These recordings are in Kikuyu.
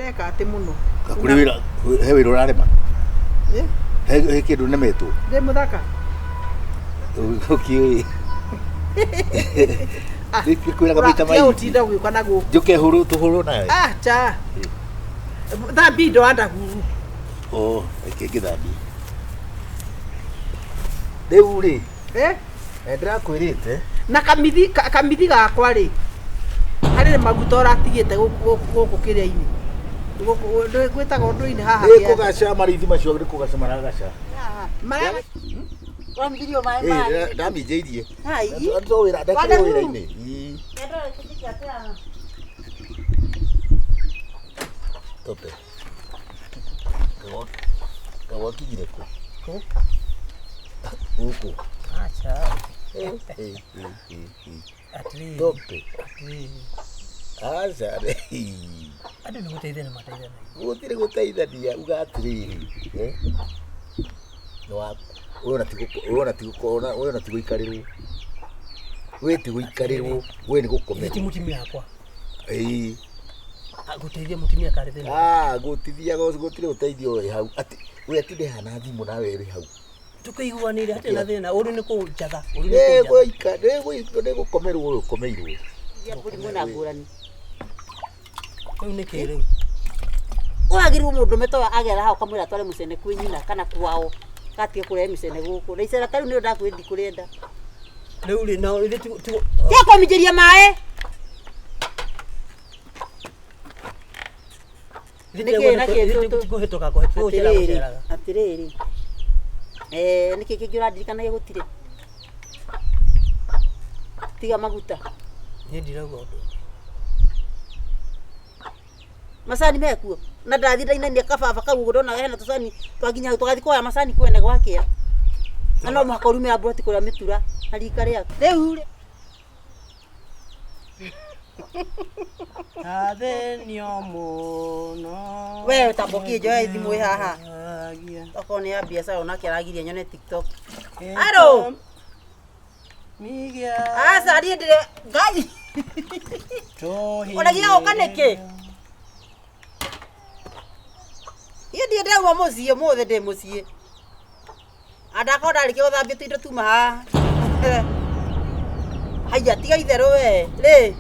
Ndeka atĩ mũno. Kũrĩ wĩra, he wĩra ũrarema? Eh? He kĩndũ nemetwo? Ndĩ mũthaka. Ũkĩũĩ. Ah, Kwĩraga maita Tiga maingĩ. gũtinda ũgĩũka na gũkũ. Njũke hũrwo tũhũrwo nawe. Ah, cha. Thambia indo andahuru. Oh, reke ngĩthambie. Rĩu rĩ, Eh? ndĩrakwĩrĩte Na kamithi kamithi gakwa rĩ. Harĩ maguta ũratigĩte gũkũ gũkũ gũkũ kĩrĩa-inĩ. Gũkũ gwĩtagwo ũndũ-inĩ haha. Nĩ kũgaca marithi macio nĩ kũgaca maragaca. Mara Ũramithirio maĩ Ĩ, maĩ. ndaminjĩirie. Hai. Andũ wĩra ndakĩrĩ Wanda wĩra-inĩ. Ĩ, Tope. Gagwakinyire kũ? Kũ? Gũkũ. Aca. Ĩ, ĩ, ĩ, ĩ, ĩ. Atĩrĩrĩ. Tope. Atĩrĩrĩ. Aca. Andũ nĩ gũteithania mateithanagia. Gũtirĩ gũteithania uga atĩrĩrĩ. Eh? Nĩ wa ũyũ ona ti ũyũ ona ti ũyũ ona ti gũikarĩrwo. We ti gũikarĩrwo, we nĩ Ithe ti gũkomerwo. mũtumia wakwa. Ĩĩ. Ah, Gũteithia mũtumia karĩ thĩna. Ah, gũtithiaga gũtirĩ ũteithio wĩ hau. Atĩ we atinde hana thimũ nawe wĩ hau. Tũkĩiguanĩire hatirĩ na thĩna. Ũru nĩ kũnjatha. Ũru nĩ Nĩ kũnjatha. gũika nĩ gũkomerwo ũyũ ũkomeirwo. Iria mbũri mwĩna ngũrani. Rĩu nĩ kĩ rĩu? Ũragĩrĩrwo mũndũrũme to agera hau ũkamwĩra atware mũcene kwĩ nyina kana kwao gatige kũrehe mĩcene gũkũ. Na icera ta rĩu nĩrĩo ndakwĩrire ndikũrĩenda. Rĩu rĩ na ithe ti ti Tiga kũminjĩria maĩ. Nĩkĩ na kĩ ti kũhĩtũka kũhĩtũka gũcera Atĩrĩrĩ, gũceraga. atĩrĩrĩ. Eh, nĩkĩ kĩngĩ ũrandirikanagia gũtirĩ? Tiga maguta. Niĩ ndirauga ũndũ. Macani mekuo. Na ndathi ndainania kababa kau ũguo ndona hena tũcani twakinya hau tũgathiĩ kuoya macani kwene gwakĩa. Na no mũhaka ũrume amburoti kũrĩa mĩtura na rika rĩaku. Rĩu rĩ Athĩnio mũno. We tamba ũkĩnjoe thimũ ĩ haha. Okorwo nĩ ya biacara onake aragiria nyone TikTok. Aro! Aca niĩ ndĩrĩ Ngai. Ũregire gũka nĩkĩ? Niĩ ndirĩ ndauma mũciĩ ũmũthĩ ndĩ mũciĩ. Na ndakorwo ndarĩkia gũthambia tũindo tuma haha. Haiya tiga itherũ we. Rĩ.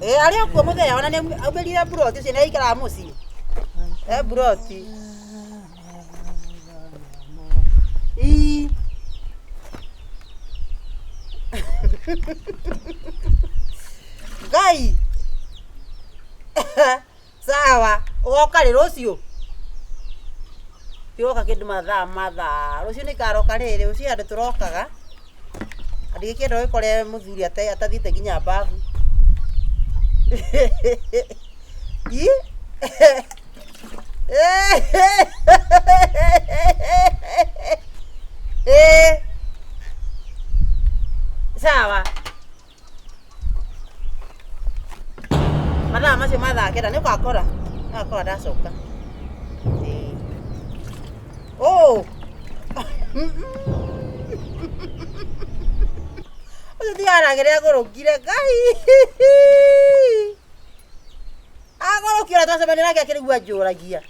Ĩ arĩ o kuo mũthee ona nĩ aumĩrire mburoti ũcio nĩ aikaraga mũciĩ. E mburoti. Ii. Ngai. Sawa, ũgoka rĩ rũciũ? Tigoka kĩndũ mathaa mathaa. Rũciũ nĩ karoka rĩrĩ, rũciũ andũ tũrokaga. Na ndigĩkĩenda ũgĩkore mũthuri atathiĩte nginya babu. Ii. Ĩĩ. Sawa. Mathaa macio ma thaa kenda nĩ ũgakora nĩ ũgakora ndacoka. Ĩĩ. Oh. Ũcio ti aragĩrĩ agũrũkire Ngai. Agũrũkire ũrĩa twacemania nake akĩrigwo anjũragia.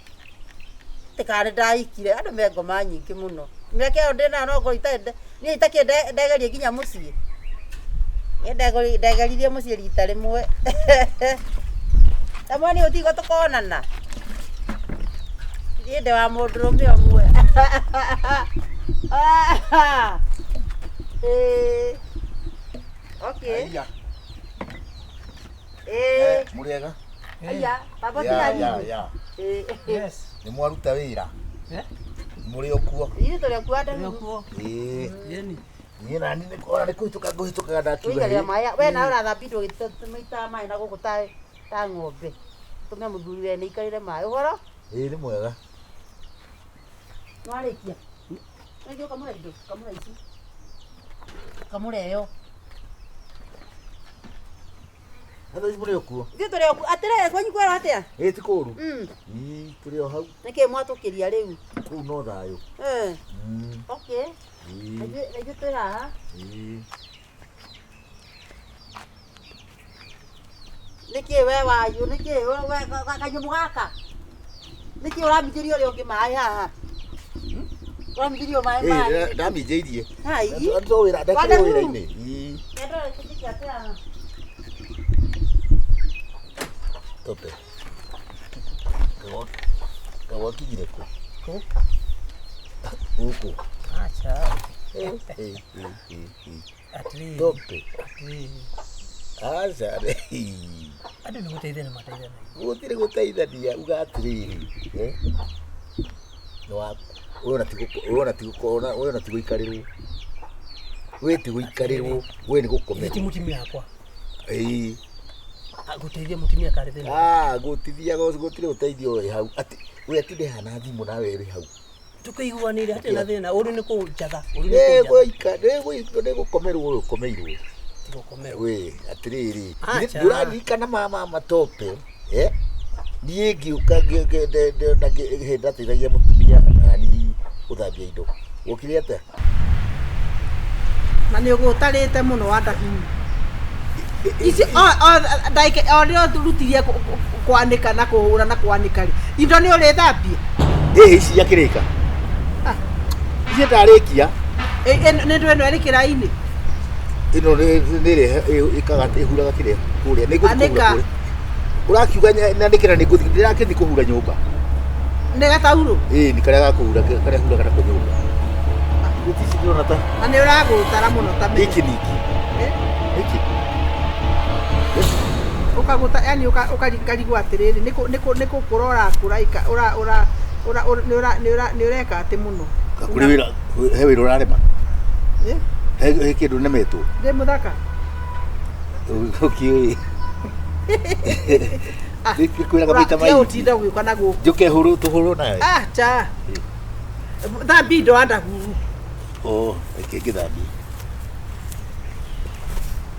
Atĩ kana nĩ ndahikire. Andũ me ngoma nyingĩ mũno. Mĩaka ĩyo ndĩnayo no ngorwo itarĩ niĩ itakĩrĩ ndegerie nginya mũciĩ. Niĩ ndegeririe mũciĩ rita rĩmwe. Ta mwani ũtigo tũkonana. Niĩ ndĩ wa mũndũrũme ũmwe. Ĩĩ. Okay. Haiya. Ĩĩ. Mũrĩega? Haiya, baba Ya, tiga ya, riri. ya. Ĩĩ. Yes. Nĩ mwaruta wĩra? Eh? Mũrĩ o kuo? Ithuĩ tũrĩ o kuo andũ. Tũrĩ o kuo. Ĩĩ. Yeni. Niĩ nani nĩ ona nĩ kũhĩtũka ngũhĩtũkaga ndakiuga. Tũigagia maĩ. We nawe ũrathambia indo ũgĩitaga maĩ na gũkũ ta ng'ombe. Tũme mũthuri we nĩ aikarĩre maĩ. Ũhoro? Ĩĩ nĩ mwega. Nĩwarĩkia? Nĩwarĩkia gũkamũra indo? Kamũra ici. Kamũra ĩyo. Thaa ici mũrĩ o kuo? Ithuĩ tũrĩ o kuo. Atĩrĩrĩ, kwanyu kwĩrwo atĩa? Ĩĩ ti kũũru. Mm. Ĩĩ tũrĩ o hau. Nĩkĩ mwatũkĩria rĩu? Kũu no thayũ. Eh. Mm. Okay. Ĩĩ. Na ithuĩ twĩ haha. Ĩĩ. Nĩkĩ we wayũ nĩkĩ we kanyamũ gaka nĩkĩ ũraminjĩria ũrĩa ũngĩ maĩ haha ũraminjĩrio maĩ maĩ Ndaminjĩirie. Hai. Andũ wĩra ndakĩrĩ wĩra-inĩ. Ii. Nĩndora kĩndũ atĩa haha. Tope. Gagwakinyire kũ? Kũ? Gũkũ. Acha. Eh, eh, eh, eh, eh. Atĩrĩrĩ. Tope. Atĩrĩrĩ. Aca. Andũ nĩ gũteithania mateithanagia. Gũtirĩ gũteithania uga atĩrĩrĩ. Eh? Nĩ waku. Ũyũ ona ti gũkũ- ũyũ ona ti gũkũ- ũyũ ona ti gũikarĩrwo. We ti gũikarĩrwo, we nĩ Ithe ti gũkomerwo. mũtumia wakwa. Ĩĩ. Gũteithia mũtumia karĩ thĩna. Ah, gũtithiaga gũtirĩ ũteithio wĩ hau. Atĩ we atinde hana thimũ nawe wĩ hau. Tũkĩiguanĩire hatirĩ na thĩna. Ũru nĩ kũnjatha. Ũru nĩ kũnjatha. Nĩgũika nĩ gũkomerwo ũyũ ũkomeirwo. Ti gũkomerwo. We atĩrĩrĩ, Acha. ndũraririkana mama matope eh? Niĩ ngĩũka hĩndĩ ndateithagia mũtumia nani gũthambia indo. Wokire atĩa? Na nĩ ũgũtarĩte mũno wandahiu. Ici o ndagĩka o rĩo rutirie kwanĩka na kũhũra na kwanĩka rĩ. Indo nĩ ũrĩthambia? Ĩ ici akĩrĩka. Ah. Ici ndarĩkia Nĩ ndũ ĩno ĩrĩ kĩraĩ-inĩ. ĩno nĩ ĩrĩa ĩkaga ĩhuraga kĩrĩa kũrĩa nĩ ngũthiĩ kũhura Anĩka. kũrĩa. Ũrakiuga nyanĩkĩra nĩ ngũthiĩ ndĩrakĩthiĩ kũhura nyũmba. Nĩ gataurũ. Ĩĩ nĩ karĩa ga kũhura karĩa huraga nako nyũmba. Gũtirĩ ici ndĩrona ta Na nĩ ũragũtara mũno ta menya. nĩkĩ ningĩ Eh? nĩkĩ Ũkagũta yani ũkarigwo atĩrĩrĩ nĩ gũkũra ũrakũra ura ura ura nĩ ũra nĩ ũra nĩ ũreka atĩ mũno. Kũrĩ wĩra he wĩra ũrarema Eh? he kĩndũ nemetwo Ndĩ mũthaka. ũkĩũĩ kwĩraga maita Tiga maingĩ gũtinda ũgĩũka na gũkũ. njũke hũrwo tũhũrwo nawe Acha. Thambia indo wandahuhu. o reke ngĩthambie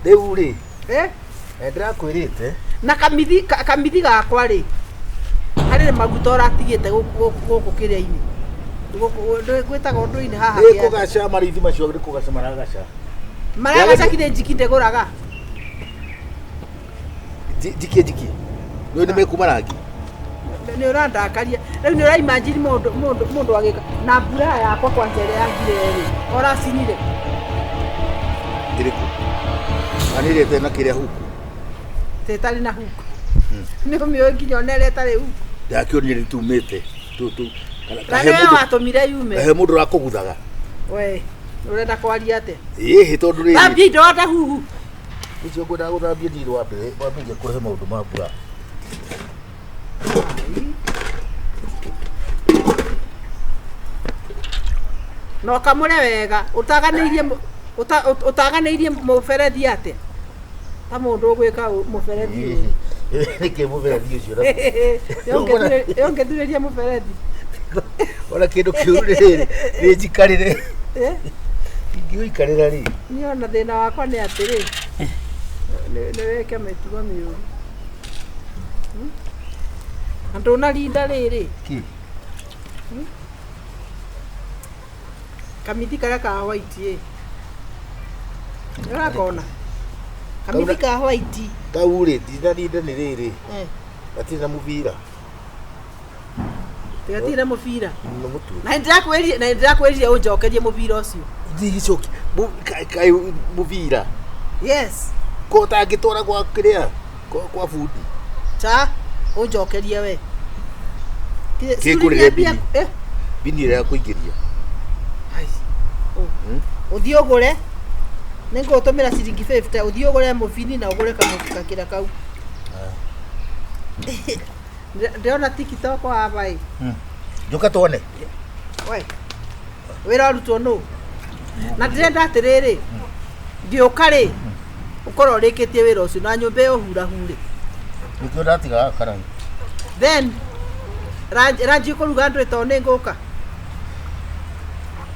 rĩu rĩ Eh? ndĩrakwĩrĩte Na kamithi kamithi gakwa rĩ harĩ maguta ũratigĩte gũkũ kĩrĩa-inĩ. Gũkũ gwĩtagwo ũndũ-inĩ haha. nĩ kĩanda. kũgaca marithi macio nĩ kũgaca maragaca Maragaca kinya njiki ndĩgũraga. Njikie njikie nĩ nĩ mekuma rangi Nĩ ũrandakaria. Rĩu nĩ ũraimagine mũndũ mũndũ mũndũ agĩka na mbura yakwa kwanja ĩrĩa yangire rĩ ũracinire. ĩrĩkũ na nĩ ĩrĩa ĩtarĩ na kĩrĩa huku Ĩtarĩ na huku. Nĩ ũmĩũĩ nginya ona ĩrĩa ĩtarĩ huku. ndakĩonire nĩ tumĩte tũ Na kahe nĩwe mũndũ watũmire yume. kahe mũndũ ũrakũguthaga We ũrenda kwaria atĩa? ĩhĩ tondũ rĩrĩ Thambia indo wandahuhu. ũcio ngwendaga gũthambia ndirĩ wa mbere wambĩrĩria kũrehe maũndũ ma mbura Na ũkamũre wega ũtaganĩirie ũtaganĩirie mũberethi atĩa? Ta mũndũ ũgwĩka mũberethi ũyũ. nĩkĩ mũberethi ũcio Ũngĩthurĩria mũberethi. ona kĩndũ kĩu rĩrĩ nĩ njikarĩre Eh? ingĩũikarĩra rĩ Niĩ ona thĩna wakwa nĩ atĩrĩ nĩ wĩke mĩtugo mĩũru. Na ndũnarinda rĩrĩ kĩ kamithi karĩa ka white ĩ. Nĩ ũrakona? Kamithi ka white. kau rĩ ndinarinda nĩ rĩrĩ Eh. gatirĩ na mũbira Gatirĩ na mũbira. nĩ mũtwe Na nĩndĩrakwĩrire na nĩndĩrakwĩrire ũnjokerie mũbira ũcio. ndigĩcoki kaĩ mũbira Yes. ko ũtangĩtwara gwa kĩrĩa kwa bundi Ta ũnjokerie we. Kĩngũrĩre mbini. Eh. bini ĩrĩa ya kũingĩria Ai. Ũthiĩ ũgũre. Nĩ ngũgũtũmĩra ciringi 50 ũthiĩ ũgũre mũbini na ũgũre kakĩra kau. Ndĩrona TikTok haha ĩ. njũka tuone We. Wĩra ũrutwo nũ? Na ndĩrenda atĩrĩrĩ. Ngĩũka rĩ ũkorwo ũrĩkĩtie wĩra ũcio na nyũmba ĩyo hurahure. nĩkĩo ndatigaga karai Then ranji ũkũruga ndũĩ tondũ nĩ ngũka.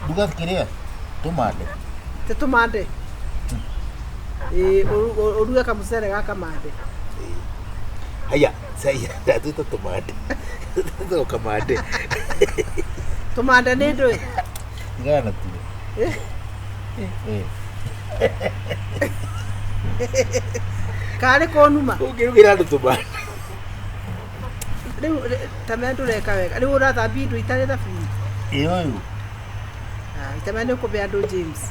nduga kĩrĩa tũmande Tĩ tũmande. Ĩĩ ũruge kamũcere ga kamande. haya sai ndatwĩta tũmande tũtagwo kamande Tũmande nĩ ndũĩ. tigana na tuo Eh? Eh. Karĩ kũnuma. Ũngĩrugĩra andũ tũmande. Rĩu ta menya ndũreka wega. Rĩu ũrathambia indo itarĩ thabuni. Ĩ ũyũ. Ah, itamenya nĩ ũkũbe andũ James.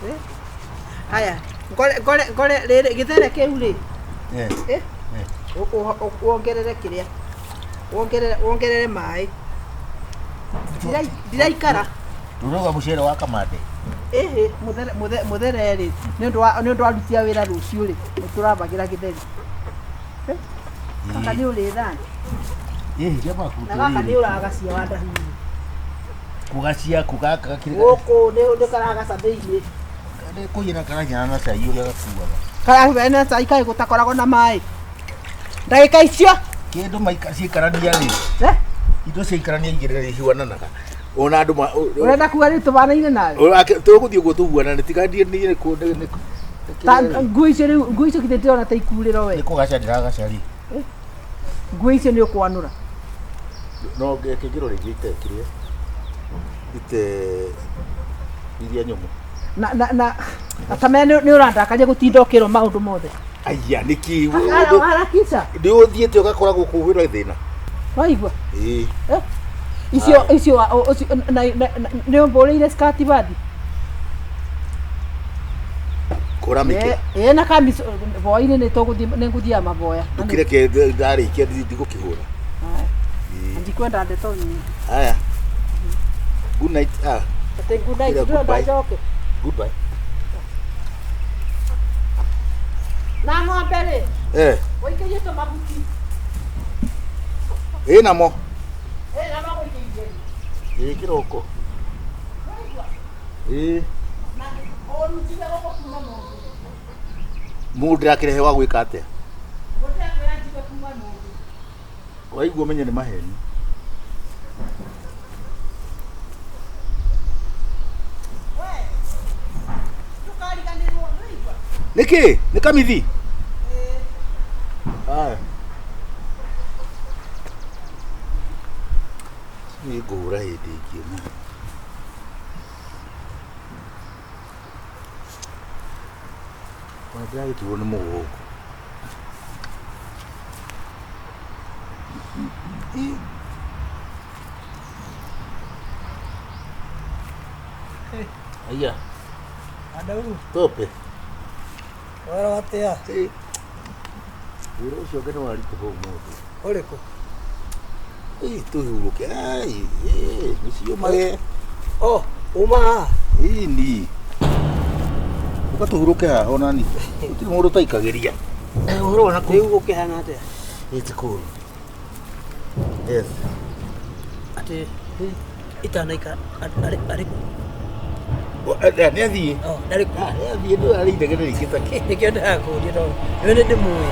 Eh? Haya, ngore ngore ngore rĩrĩ gĩthere kĩu rĩ. Eh. Eh? Wongerere kĩrĩa. Wongerere wongerere maĩ. Ndiraikara. Ndũrauga mũcere wa kamande. Ĩhĩ, mũthere mũthere rĩ, nĩ ũndũ wa nĩ ũndũ wa aruti a wĩra rũciũ rĩ, nĩ tũrabagĩra gĩtheri. Eh? Gaka nĩ ũrĩ thani. Ĩ hia maku. Na gaka nĩ ũragacia wa ndahuru. Kũgacia kũ gaka gakĩrĩ. Gũkũ nĩ karagaca thĩinĩ. Kũiyana karanyana na cai ũrĩa gakuaga. Karahana cai kaĩ gũtakoragwo na maĩ. Ndagĩka icio. Kĩndũ maika ciikarania rĩ. Eh? Indo ciaikarania igĩrĩ nĩ ihuananaga. Ona andũ Ũrenda kuga rĩu tũbanaine nawe? Tũgũthiĩ ũguo tũhuanane tiga ndiĩ niĩ nĩ nĩ Ta nguo icio rĩu nguo icio githĩ ndĩrona ta ikurĩro we. nĩ kũgaca ndĩragaca rĩ. Nguo icio nĩ ũkwanũra. No ngĩkĩngĩrwo rĩngĩ ite kĩrĩa. Ite iria nyũmũ. Na na na atamenya nĩ ũrandakaria gũtinda ũkĩrwo maũndũ mothe. Aya nĩkĩ Harakisha. nĩ ũthiĩte ũgakora gũkũ wĩra thĩna. Waigua? Ĩĩ. Eh? Icio icio ũcio na nĩ ũmbũrĩire skati bathi. Kũra mĩkĩra. Ĩ na kamico boa-inĩ nĩ tũgũthiĩ nĩ ngũthiaga maboya. Ndũkĩreke ndarĩkia ndigũkĩhũra. Haya. Ndikwenda ndeto nyingĩ. Haya. Good night. Ah, Atĩ good night Ira, ndĩrenda goodbye. njoke. Goodbye. Na ng'ombe rĩ, Eh, ũikĩrie tũmahuti. ĩ namo. Ĩ na magũikĩirie. Ĩ kĩroko. Ĩ Na ũrutire gũkũ kuma mũndũ. mũndũ ndĩrakĩrehe wa gwĩka atĩa? Gũtirakwĩra njigue kuma mũndũ. Waigua ũmenye nĩ maheni. We. Ndũkariganĩrwo, nĩwaigua? Nĩkĩ? Nĩ kamithi? Ĩ. Haya. Nĩ ngũhũra hĩndĩ ĩngĩ na. Ona ndĩragĩturwo nĩ mũgongo. Ĩ. Aya, Adamu, tope. wera atia? Ĩ. Wĩra ũcio ũngĩ nĩ waritũha ũmũthĩ. Ũrĩkũ? Ĩ, tũhurũke. Ai, ĩ, nĩciũmage. Oh, uma haha. Ĩni. Ũka tũhurũke haha onani. Gũtirĩ mũndũ ũtaikagĩria. Ũhoro wa nakũu? Rĩu gũkĩhana atĩa? It's cool. Yes. Atĩ itanaikara arĩ kũ? Nĩ athiĩ. Oh, ndarĩ kũ? Nĩ athiĩ ndũ arĩ inegene rĩingĩ ta kĩ. Nĩkĩo ndĩrakũria tondũ nĩwe nĩ ndĩmũĩ.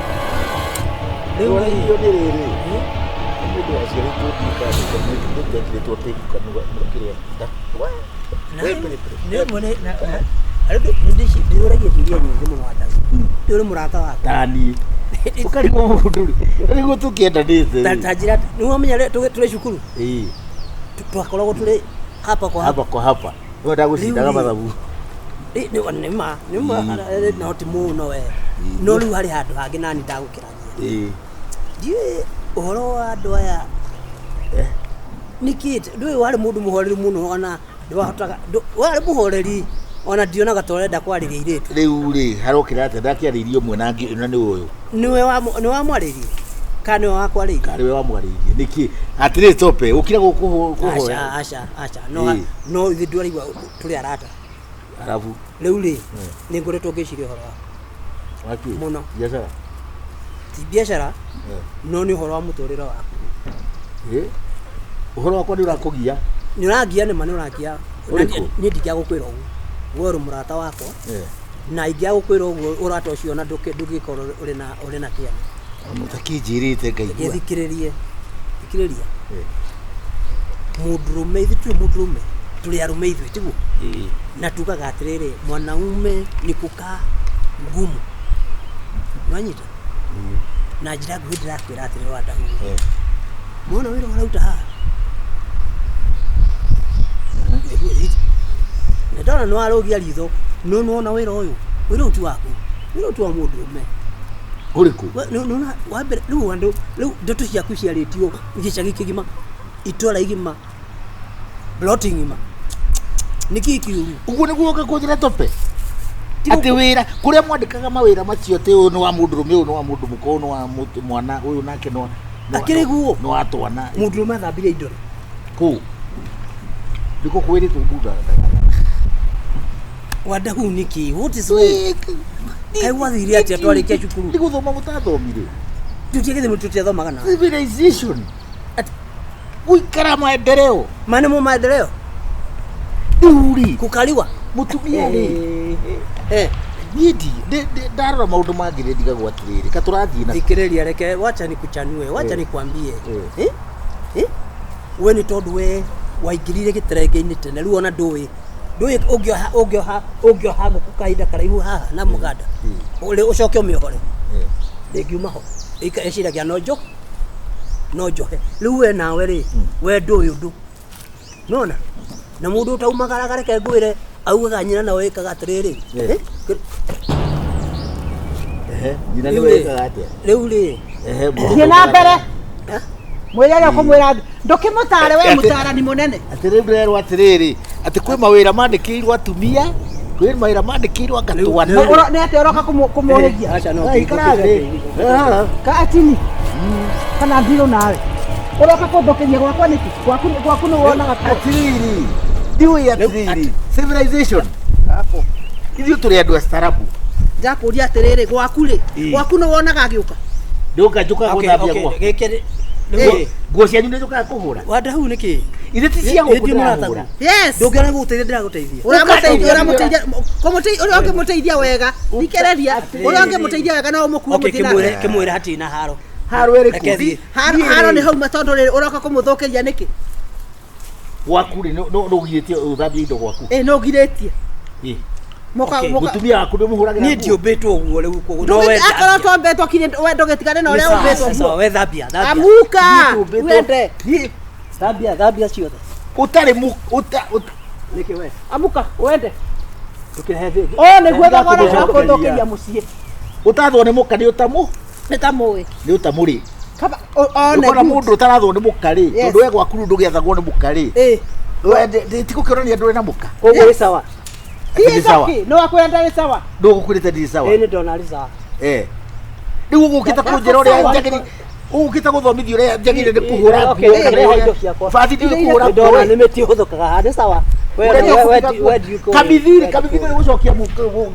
Rĩu Rĩu nĩ rĩrĩ. Nĩ mũndũ waciarĩtwo ndikandĩkĩrĩtwo tĩri kanua kĩrĩa. nĩ ũmwe nĩ arĩ ndĩũragia ciũria nyingĩ mũno Adamu. Nĩ ũrĩ mũrata wakwa. Tani. Ũkarigwo mũndũ rĩ. Nĩguo tũkĩendanĩte. Ta njĩra nĩ wamenya tũrĩ cukuru Ĩĩ. twakoragwo tũrĩ hapa kwa hapa. Hapa kwa hapa. Nĩ ndagũcindaga Rĩu rĩ- mathabu. Ĩ, nĩ ma nĩ ma no ti mũno we. No rĩu harĩ handũ hangĩ nani ndagũkĩragia. Ĩĩ. Ndiũĩ ũhoro wa andũ aya Eh. nĩkĩ ndũĩ warĩ mũndũ mũhoreri mũno ona ndwahotaga warĩ mũhoreri ona ndionaga ta ũrenda kwarĩria airĩtu. Rĩu rĩ harokĩra atĩa ndakĩarĩirie ũmwe na ngĩ na nĩ ũyũ. Nĩwe wamwarĩirie kana nĩwe wakwarĩirie? Karĩ we wamwarĩirie nĩkĩ atĩrĩ tope ũkira gũkũhoya Aca aca aca no Ĩĩ. no ithuĩ ndwaraigua tũrĩ arata. Arabu Rĩu rĩ nĩ ngoretwo ngĩciria ũhoro waku. wakĩ Mũno. biacara Ti biacara no nĩ ũhoro wa mũtũrĩre waku. Ĩ ũhoro wakwa nĩ ũrakũgia. Nĩ ũrangia nĩma nĩ ũrangia. Ũrĩkũ? Niĩ ndingĩaga gũkwĩra ũguo. We ũrĩ mũrata wakwa na ingĩaga gũkwĩra ũguo ũrata ũcio ona ndũngĩkorwo ũrĩ na ũrĩ na kĩene. Ũtakĩnjĩrĩte ngaigua. Gĩthikĩrĩrie. Thikĩrĩria. Mũndũrũme ithuĩ tũrĩ mũndũrũme tũrĩ arũme ithuĩ tiguo? Ĩĩ. Na tugaga atĩrĩrĩ mwanaume ni kukaa ngumu. Nĩwanyita? Na njĩra nguhĩ ndĩrakwĩra atĩrĩrĩ Wadamu. Mwana wĩra ũrauta haha. Nĩ ndona nĩ warũgia ritho no nĩwona wĩra ũyũ wĩra ũyũ ti waku. Wĩra ũyũ ti wa mũndũrũme. Ũrĩkũ? Nĩwona wa mbere rĩu andũ rĩu ndeto ciaku ciarĩtio gĩcagi kĩgima, itũra igima, ploti ng'ima. Nĩkĩ kĩũru? Ũguo nĩguo ũka kũnjĩra tope atĩ wĩra kũrĩa mwandĩkaga mawĩra macio atĩ ũyũ nĩ wa mũndũrũme, ũyũ nĩ wa mũndũ mũka, ũyũ nĩ wa mwana, ũyũ nake nĩ wa Akĩrĩ guo? Nĩ wa twana. Mũndũrũme athambirie indo rĩ? Kũu ndiko kwĩrĩtwo mbunda. Wadahu nĩkĩ? What is wrong? Kaĩ gwathire atĩa twarĩkia cukuru? Nĩ gũthoma mũtathomire. Tũtiagĩthĩ tũtiathomaga na. Civilization gũikara maendeleo. Ma nĩmo maendeleo? Rĩu rĩ Kũkariwa? Mũtumia rĩ, Eh. niĩ ndarora maũndũ mangĩ nĩ ndigagwo atĩrĩrĩ ka tũrathiĩ na Thikĩrĩria, reke wacha nikuchanue, wacha nikwambie. Eh. Eh? Eh? We nĩ tondũ we waingĩrire gĩterenge-inĩ tene rĩu ona ndũĩ ũngĩoha ũngĩoha ũngĩoha ngũkũ kahinda karaihu haha na mũganda ũrĩ ũcoke ũmĩohore ndĩngiuma ho. Ĩciragia no njo no njohe rĩu we nawe rĩ we ndũĩ ũndũ nona na mũndũ ũtaumagaraga reke ngwĩre augaga nyina nawe ĩkaga atĩrĩrĩ. Eh. Eh? Ehe, nyina nĩ Rĩu rĩ- wekaga atĩa? Rĩu rĩ Ehe, mũndũ Thiĩ na mbere. Eh? Mwĩre ũrĩa ũkũmwĩra, ndũkĩmũtare we mũtarani mũnene. Atĩ rĩu ndĩrerwo atĩrĩrĩ atĩ kwĩ mawĩra mandĩkĩirwo atumia, kwĩ mawĩra mandĩkĩirwo anga twana. Nĩ atĩa ũroka kũmũhĩgia? Aca no Ikara thĩ. Ka atini kana ndirũ nawe ũroka kũthũkĩria gwakwa nĩkĩ? Gwaku gwaku nĩ wonaga kuo. Atĩrĩrĩ, ndiũĩ atĩrĩrĩ civilization ithuĩ tũrĩ andũ astarabu. Ndakũria atĩrĩrĩ, gwaku rĩ, Ĩ. gwaku nĩ wonaga agĩũka? Ndũka njũkaga gũthambia Okay, gwaku. gĩkĩ rĩ- Eh. rĩu Nguo cianyu nĩ njũkaga kũhũra. Wadahu nĩkĩ? Ithe ti cia gũkũ Ĩ, ndĩrahũra. Yes. Ndũngĩona gũgũteithia ndĩragũteithia. Ũramũteithia, ũramũteithia ũrĩa ũngĩmũteithia wega, thikĩrĩria, ũrĩa ũngĩmũteithia wega no ũmũkue Okay, mũtĩ kĩmwĩre na kĩmwĩre hatirĩ na haro. Haro ĩrĩkũ? Reke thiĩ. haro. Haro nĩ hauma tondũ rĩrĩ ũroka kũmũthũkĩria nĩkĩ? Gwaku rĩ, nĩ ũgirĩtie ũthambie indo gwaku? Ĩ, nĩ ũgirĩtie. Ĩ. Mũka Okay. mũka Mũtumia waku nĩ ũmũhũragĩra Niĩ nguo? ndiũmbĩtwo ũguo rĩu koguo no we Akorwo twombĩtwo kinya we ndũgĩtigane na ũrĩa ũmbĩtwo sawa guo. we thambia thambia. Amuka Niĩ wende. Niĩ Thambia thambia ciothe. ũtarĩ mũ ũta ũta Nĩkĩ we? Amuka wende. Ndũkĩrehe thĩ. Ũyũ nĩguo thogora wa Ndĩrakũgũcokeria. kũthũkĩria mũciĩ. Ũtathwo nĩ mũka nĩ ũtamũ Nĩ ta mũĩ. Nĩ ũtamũrĩ. Kaba one. Ũkona mũndũ ũtarathwo nĩ mũka rĩ, Yes. tondũ we gwaku rĩu ndũgĩathagwo nĩ mũka rĩ, Ĩ. tikũkĩonania ndũrĩ na mũka. Koguo ĩ sawa. Atĩ nĩ sawa. Nĩ wakwĩra ndarĩ sawa. Ndũgũkwĩrĩte ndirĩ sawa. Ĩ nĩ ndona arĩ sawa. Eh. Rĩu ũgũkĩte kũnjĩra ũrĩa njagĩrĩire, ũgũkĩte gũthomithia ũrĩa njagĩrĩire nĩ kũhũra Okay, nguo, okay, kana rehe ũrĩa- indo ciakwa. bathi ndiũĩ kũhũra Nĩ ndona nguo. nĩ mĩtĩ ĩhũthũkaga haha nĩ sawa. We Ũrĩa we we ũkũruga we ndiũĩ. Kamithi rĩ, kamithi nĩ gũcokia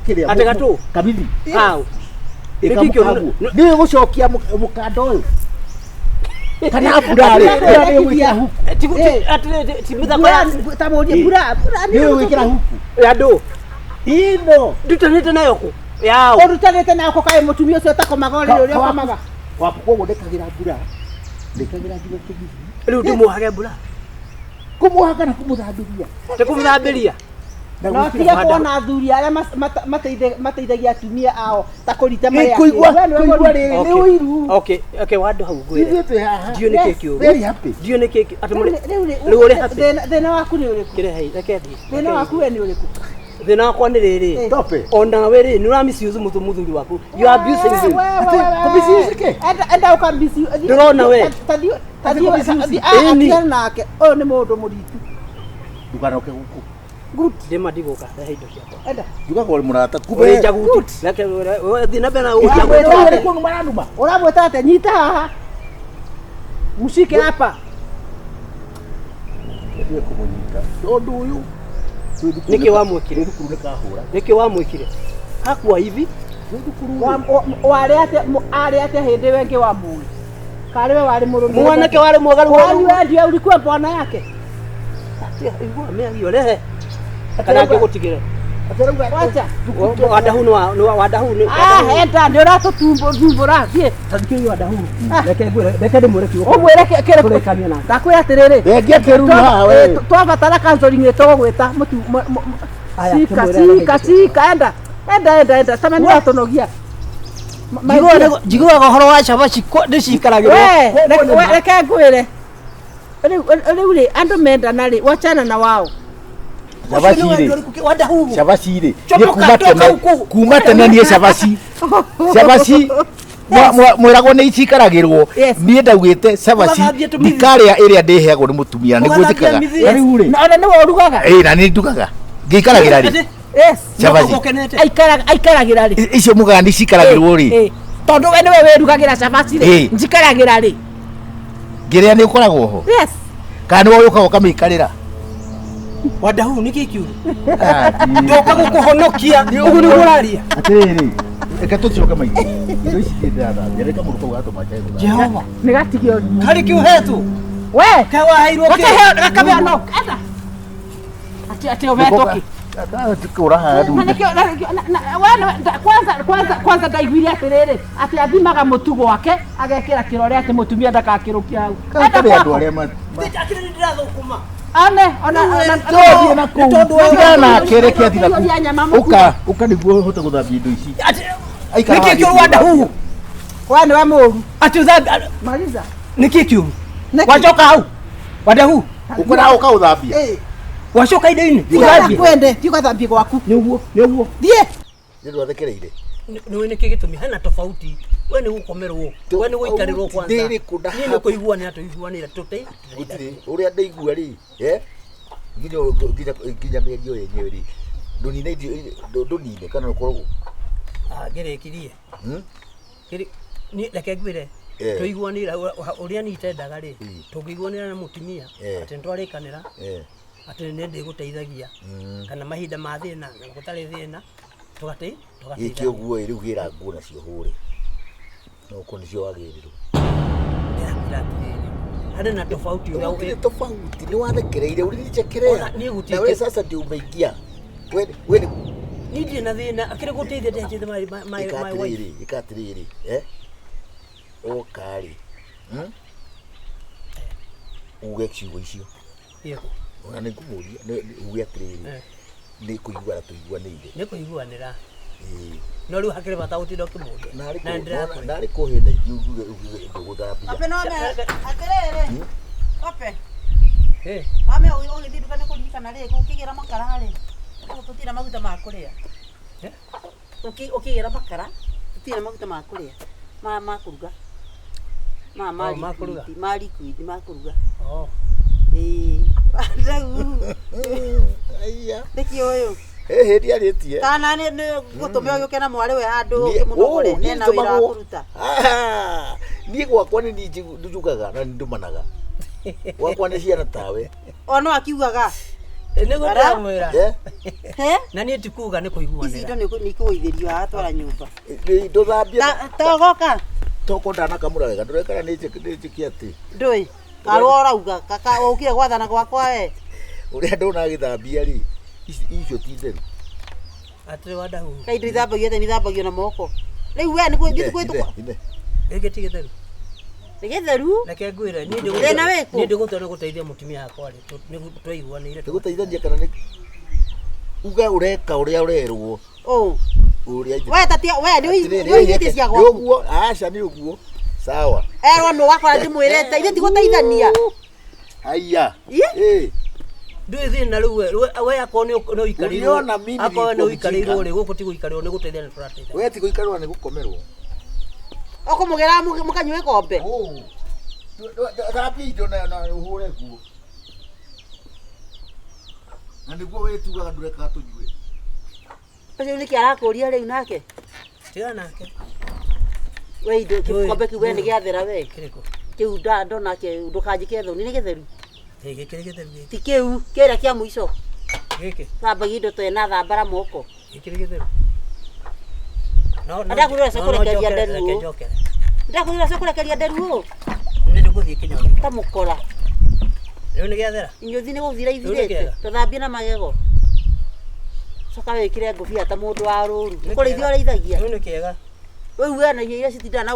kĩrĩa Atĩ gatũ? Kamithi. Hau. Nĩkĩ kĩũru? Nĩ gũcokia mũkanda ũyũ kana mbura rĩ, mbura nĩ ũgwĩkĩra huku. Ti ti mĩthako ya Mbura ta mũrie mbura mbura Nĩ ũgwĩkĩra huku ya ndũ. ino. Ndutanĩte nayo kũ? Yao. Ũrutanĩte nako kaĩ mũtumia ũcio ũtakomaga ũrĩrĩ ũrĩa ũkomaga. Waku koguo ndĩkagĩra mbura, ndĩkagĩra nginya kĩgithi. Rĩu ndĩmuohage mbura. Kũmuoha kana kũmũthambĩria? Ndĩkũmũthambĩria. Na No gwĩkĩra tige kuona athuri arĩa mateithagia atumia ao ta kũrita Ĩ, kũigua kũigua rĩrĩ nĩ ũiru. Okay, okay, wandũ hau ngwĩre. Ithuĩ twĩ haha Ndiũĩ nĩkĩ kĩũru. very happy. Ndiũĩ nĩkĩ atĩ mũrĩ. Rĩu rĩ, Rĩu ũrĩ happy. thĩna waku nĩ ũrĩkũ? Kĩrehe reke thiĩ. Thĩna waku we nĩ ũrĩkũ? Thĩna wakwa nĩ rĩrĩ. Tope. Onawe rĩ, nĩ ũra misuse mũthuri waku. You are abusing him. Kũmisuse kĩ? Enda ũka Ndũrona we? Ĩni. Atigana nake, ũyũ nĩ mũndũ mũritu. Ndũkanoke gũkũ. Good. Ndĩma ndigũka, rehe indo ciakwa. Enda. Njugaga ũrĩ mũrata Ũrĩ njaguti. Reke thiĩ na mbere na Ũramwĩta ũnjaguti. atĩa? Kũu maranuma. Ũramwĩta atĩa? Nyita haha. Mshike hapa. Ndiye kũmũnyita tondũ ũyũ twĩ thukuru Nĩkĩ wamwĩkire? Twĩ thukuru nĩ kahũra. Nĩkĩ wamwĩkire? Hakua hivi. Twĩ thukuru Warĩ atĩa arĩ atĩa hĩndĩ ĩyo ĩngĩ wa mũĩ? Karĩ we warĩ mũrũme. Mwanake warĩ mwega rĩu. Kwani we ndiwe ulikuwa bwana yake? Igua mĩario rehe. Kana ngĩgũtigĩre. Wacha. Wadahu nĩ wa wadahu nĩ. Ah, enda nĩ ũratũthumbũra thiĩ. Tathikĩrĩria wadahu. Reke ngwĩre, reke ndĩmwĩre kiugo. Ũmwĩre kĩrĩkũ? Tũrĩkanie nake. Ndakwĩra atĩrĩrĩ. Thengia kĩruru haha we. Twabatara counseling nĩ tũgũgwĩta mũtu Aya, cika kĩmwĩre cika cika enda enda enda enda tama nĩ ũratũnogia. Njiguaga ũhoro wa cabaci ndĩcikaragĩrwo. We reke ngwĩre. Rĩu rĩ andũ mendana rĩ wachana na wao. Cabaci rĩ. Wadahuhu. Cabaci rĩ, niĩ Comoka, kuma toka tene, huku. kuma tene niĩ cabaci, cabaci mwĩragwo nĩ icikaragĩrwo. Yes. Niĩ ndaugĩte cabaci Ũgathambia tũmĩthi. ndikarĩa ĩrĩa ndĩheagwo nĩ mũtumia nĩguo Ũgathambia njĩkaga. mĩthi. Na rĩu rĩ, Na ona nĩwe ũrugaga. ĩ na nĩ ndugaga ngĩikaragĩra rĩ. Atĩ, Yes. Cabaci. ũkenete. Aikaragĩra rĩ. Icio mugaga nĩ cikaragĩrwo rĩ, Ĩ, tondũ we nĩwe wĩrugagĩra cabaci rĩ, Ĩ. njikaragĩra rĩ. Ngĩrĩa nĩ ũkoragwo ho Yes. kana nĩwe ũkaga ũkamĩikarĩra? Wadahuhu nĩkĩ kiũru? Ndoka gũkũhonokia ũguo nĩguo ũraria. Atĩrĩrĩ, reke tũcoke maitũ indo ici thiĩ ndĩrathambia reke mũndũ kau gatũma njage gũthambia. Jehova. Nĩ gatigio. Harĩ kĩ ũhetwo? We. Kaĩ waheirwo kĩ? Gakaheo gakaheo no. Etha. Ati ati ũhetwo kĩ? Kũra haha Na ndunde. nĩkĩo na nĩkĩo na we nĩwe kwanza kwanza kwanza ndaiguire atĩrĩrĩ atĩ athimaga mũtu gwake agekĩra kĩrore atĩ mũtumia ndakakĩrũkia hau. Kana Enda karĩ andũ gwakwa. arĩa Akĩrĩ nĩ ndĩrathũkũma. One ona ona Tũthiĩ na kũu. Tondũ we- Tigana nake, reke athiĩ na kũu. Ũrĩa nyama mũkuo. Ũka, ũka nĩguo ũhote gũthambia indo ici. Aikara Nĩkĩ haha kĩũru Wadahuhu? We nĩwe mũru. Atĩ ũthambia Maliza. nĩkĩ kĩũru? Nĩkĩ? Wacoka hau. Wadahuhu. Ũkwenda ũka ũthambia? Ĩ. Wacoka indo-inĩ. Tiga Ũthambie. kwende, tiga ũgathambie gwaku. Nĩguo, nĩguo. Thiĩ. Nĩ ndwathekereire. Nĩũĩ nĩkĩ gĩtũmi hena tofauti we nĩ gũkomerwo we nĩ gũikarĩrwo kwanza Ndĩrĩkũ na niĩ nĩ kũiguanĩra tũiguanĩra tũte Gũtirĩ ũrĩa ndaigua rĩ, eh? Nginya nginya nginya mĩario yenyewe rĩ, ndũnine ndũnine kana ũkoragwo. Ngĩrĩkirie. Hmm? Niĩ reke ngwĩre Eh. tũiguanĩra ũrĩa niĩ itendaga rĩ, Mm. tũngĩiguanĩra na mũtumia Eh. atĩ nĩtwarĩkanĩra Eh. atĩ nĩ ndĩgũteithagia Mm. kana mahinda ma thĩna na gũtarĩ thĩna tũgatĩ Gĩkĩ tũgateithania. ũguo ĩ rĩu gĩra nguo nacio hũre. No ũkorwo nĩcio wagĩrĩrwo. Ndĩrakwĩra atĩrĩrĩ, harĩ na tofauti ũrĩa Gũtirĩ tofauti, nĩ wathekereire, ulinichekelea. Ona niĩ gũtirĩ Na we sasa ndio umeingia. We we nĩ niĩ ndirĩ na thĩna akĩrĩ gũteithia ndĩteithia my ĩka my wife. atĩrĩrĩ, ĩka atĩrĩrĩ, eh? Ũka rĩ, Uge ciugo icio. Yego. Ona nĩ ngũmũria, uge atĩrĩrĩ, Eh. nĩ kũiguana tũiguanĩire. Nĩ kũiguanĩra. Ĩĩ. No rĩu hakĩrĩ bata gũtinda ũkĩmũria. Narĩ Na nĩndĩrakũria. narĩ kũhĩnda ingĩ uge uge ndũgũthambia. Kape no me atĩrĩrĩ. Kape. Eh, Mame ũgĩthiĩ nduka nĩ kũririkana rĩ, ũkĩgĩra makara rĩ, tũtirĩ na maguta ma kũrĩa. Eh? Ũkĩgĩra makara, tũtirĩ na maguta ma kũrĩa, ma kũruga. Ma ma Oh, ma kũruga. liquid, ma liquid, ma kũruga. oh. Ĩĩ. Rĩu Aiya. nĩkĩ ũyũ? Hĩhĩ ndiarĩtie. Kana nĩ ngũtũme ũgĩũke na mwarĩ we handũ Niĩ- ũkĩmũnogore, oh, niĩ ena wĩra wa ndũmagwo. kũruta. Ah, niĩ gwakwa nĩ niĩ njugaga na nĩ ndũmanaga. Gwakwa nĩ ciana tawe. O no akiugaga. Nĩguo Ara? ndĩramwĩra. Eh? He? Na niĩ ti kuga nĩ Ici indo kũiguanĩra. nĩ ikũgũithĩrio haha twara nyũmba. Nĩ ndũthambia. Ta ũgoka? Toko ndanakamũra wega ndũrekana nĩ njĩke atĩ. Ndũĩ. Karwo ũrauga, kaka ũkire gwathana gwakwa we. Ũrĩa ndona agĩthambia rĩ, icio ti theru. Atĩrĩ Wadahuhu. Kaĩ indo ithambagio atĩa nĩithambagio na moko. Rĩu we nĩ Ine, kwĩtũkwo. ine, ine. Gĩkĩ ti gĩtheru. Nĩ gĩtheru. Reke ngwĩre niĩ Thĩna wĩkũ? niĩ ndĩgũtua nĩ gũteithia mũtumia wakwa rĩ, twaiguanĩire. Nĩ gũteithania kana nĩ uga ũreka ũrĩa ũrerwo Ũ. ũrĩa We tatia we nĩ Atĩrĩrĩ, ũigĩtie cia nĩ gwaku. ũguo aca nĩ ũguo sawa. Erwo nũ wakora ndĩmwĩrĩte ithe ti gũteithania. Haiya. Ĩ? Ĩ. Ndũĩ thĩna rĩu we akorwo nĩ ũikarĩirwo Uliona mimi akorwo nĩ nilikuwa ũikarĩirwo mjinga. rĩ, gũkũ ti gũikarĩrwo nĩ gũteithania tũrateithania. We ti gũikarĩrwo nĩ gũkomerwo. Ũkũmũgĩra mũkanyue gĩkombe. Thambia indo na ũhũre nguo. Na nĩguo wĩtugaga ndũrekaga tũnyue. Ũcio nĩkĩ arakũria rĩu nake? Tigana nake. We indo Ndũĩ. gĩkombe kĩu we nĩ gĩathera we. Kĩrĩkũ? Kĩu ndona kĩ ndũkanjĩke thoni nĩ gĩtheru. Ĩ, gĩkĩ nĩ gĩtheru gĩkĩ. Ti kĩu kĩrĩa kĩa mũico. Gĩkĩ. Thambagia indo tena thambara moko. Gĩkĩ nĩ gĩtheru. No no. Ndakwĩra no, no, kũrekeria njokere, nderu reke ũũ. njokere. Ndakwĩra cio kũrekeria nderu ũũ. Nĩ ndĩgũthiĩ kĩnyoni. Ta mũkora. Rĩu nĩ gĩathera. Inyuthi nĩ gũthira Rĩu nĩ ithirĩte. kĩega. Tũthambie na magego. Coka wĩkĩre ngũbia ta mũndũ wa rũru. Nĩ Kũrĩithia kĩega. ũrĩithagia. Rĩu nĩ kĩega. Rĩu we na irio iria citindaga na